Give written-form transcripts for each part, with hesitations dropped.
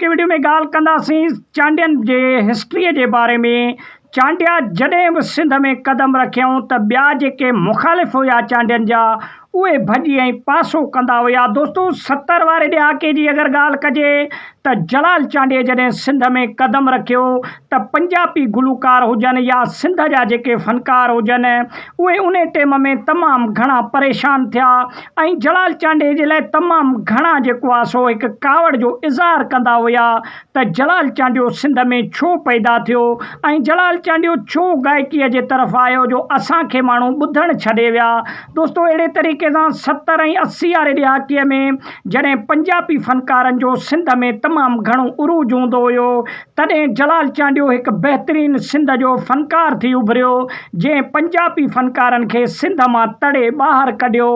اڄوڪي وڊيو ۾ ڳالهه ڪنداسين چانڊين جي هسٽري جي باري ۾. چانڊيا جڏهن به سنڌ ۾ قدم رکيائون ته ٻيا جيڪي مخالف هيا چانڊين جا اهي ڀڄي ۽ پاسو ڪندا هيا. دوستو 70 واري ڏهاڪي جي اگر ڳالهه ڪجي ته جلال چانڊيي جڏهن سنڌ ۾ قدم رکيو ته پنجاپي گلوڪار هجن يا سنڌ جا جيڪي فنڪار هجن اهي انهي ٽيم ۾ تمام گهڻا پريشان ٿيا ۽ جلال چانڊيي جي لاء تمام گهڻا جيڪو آ سو هڪ ڪاوڙ جو اظهار ڪندا هيا ته جلال چانڊيو سنڌ ۾ ڇو پيدا ٿيو ۽ جلال چانڊيو ڇو گائڪيء جي طرف آيو جو اسان کي ماڻهو ٻڌڻ ڇڏي ويا. دوستو اهڙي طريقي سان 70 ۽ 80 واري ڏهاڪي ۾ جڏهن پنجاپي فنڪارن جو سنڌ ۾ تمام گهڻو عروج هوندو هيو تڏهن جلال چانڊيو هڪ بهترين سنڌ جو فنڪار ٿي اڀريو جنهن پنجاپي فنڪارن کي سنڌ مان تڙي ٻاهر ڪڍيو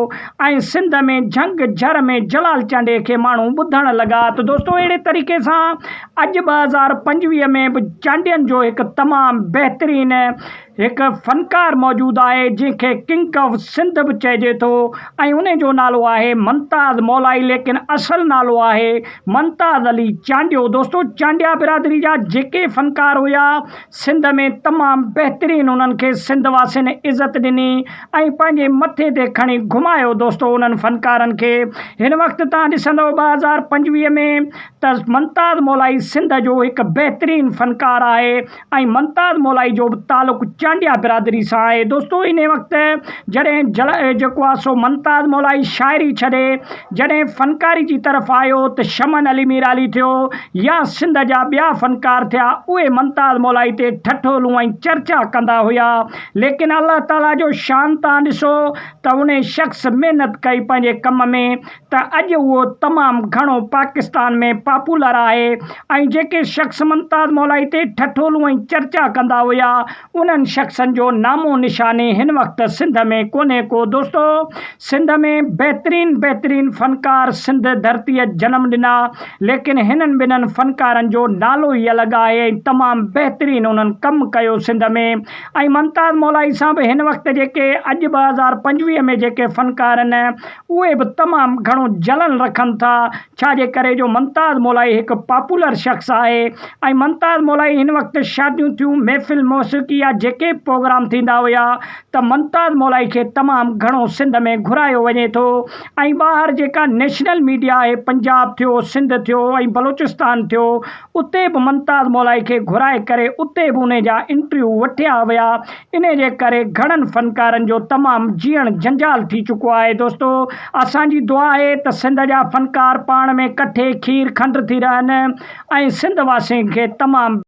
۽ سنڌ ۾ جهنگ جهر ۾ جلال چانڊيي کي ماڻهو ٻڌڻ لڳا ته دوستو اهڙي طريقي سان اڄ 2025 ۾ به چانڊين جو هڪ تمام بهترين هڪ فنڪار موجود آهي جنهن کي ڪنگ آف سنڌ به چئجي ٿو ۽ ان جو نالو آهي ممتاز مولائي ليڪن اصل نالو آهي ممتاز علي چانڊيو دوستو چانڊيا برادري جا جيڪي فنڪار هيا سنڌ ۾ تمام بهترين انهن کي سنڌ واسين عزت ڏني ۽ پنهنجي مٿي تي کڻي گهمايو دوستو انهن فنڪارن کي هن وقت توهان ڏسندو 2025 ۾ ته ممتاز مولائي سنڌ جو هڪ بهترين فنڪار آهي ۽ ممتاز مولائي جو به تعلق چانڊيا برادري سان آهي دوستو انهي وقت جڏهن جل جيڪو آهي سو ممتاز مولائي شاعري ڇڏي جڏهن فنڪاري جي طرف آيو ته شمن علي ميرالي ٿيو يا سنڌ جا ٻيا فنڪار ٿيا اهي ممتاز مولائي تي ٺٺولون ۽ چرچا ڪندا هيا ليڪن الله تعالي جو شان تان ڏسو ته انهي شخص محنت ڪئي پنهنجي ڪم ۾ ته اڄ اهو تمام گهڻو پاڪستان ۾ پاپولر آهي ۽ جيڪي شخص ممتاز مولائي تي ٺٺولون ۽ چرچا ڪندا هيا انهن شخصن جو نامو نشاني هن وقت سنڌ ۾ ڪونهي ڪو دوستو سنڌ ۾ بهترين بهترين فنڪار سنڌ ڌرتيء جنم ڏنا ليڪن هنن ٻنهن فنڪارن جو نالو ئي الڳ آهي ۽ تمام بهترين انهن ڪم ڪيو سنڌ ۾ ۽ ممتاز مولائي سان به هن وقت جيڪي اڄ 2025 ۾ جيڪي فنڪار آهن اهي به تمام گهڻو جلن رکن ٿا ڇا جي ڪري جو ممتاز مولائي هڪ پاپولر شخص آهي ۽ ممتاز مولائي هن وقت شاديون ٿيون محفل موسيقي يا جيڪي به پروگرام ٿيندا هيا ته ممتاز مولائي کي تمام گهڻو سنڌ ۾ گهرايو وڃي ٿو ۽ ٻاهر جيڪا نيشنل ميڊيا آهي پنجاب ٿيو سنڌ ٿيو ۽ بلوچستان ٿيو اتي به ممتاز مولائي کي گهرائي ڪري اتي به انهي جا انٽريو وٺيا ويا انهي جي ڪري گهڻن فنڪارن جو تمام جيئڻ جنجال ٿي چڪو آهي دوستو اسان جي دعا آهي ته سنڌ جا فنڪار پاڻ ۾ ڪٺي کير کنڊ ٿي رهن ۽ سنڌ واسين کي تمام.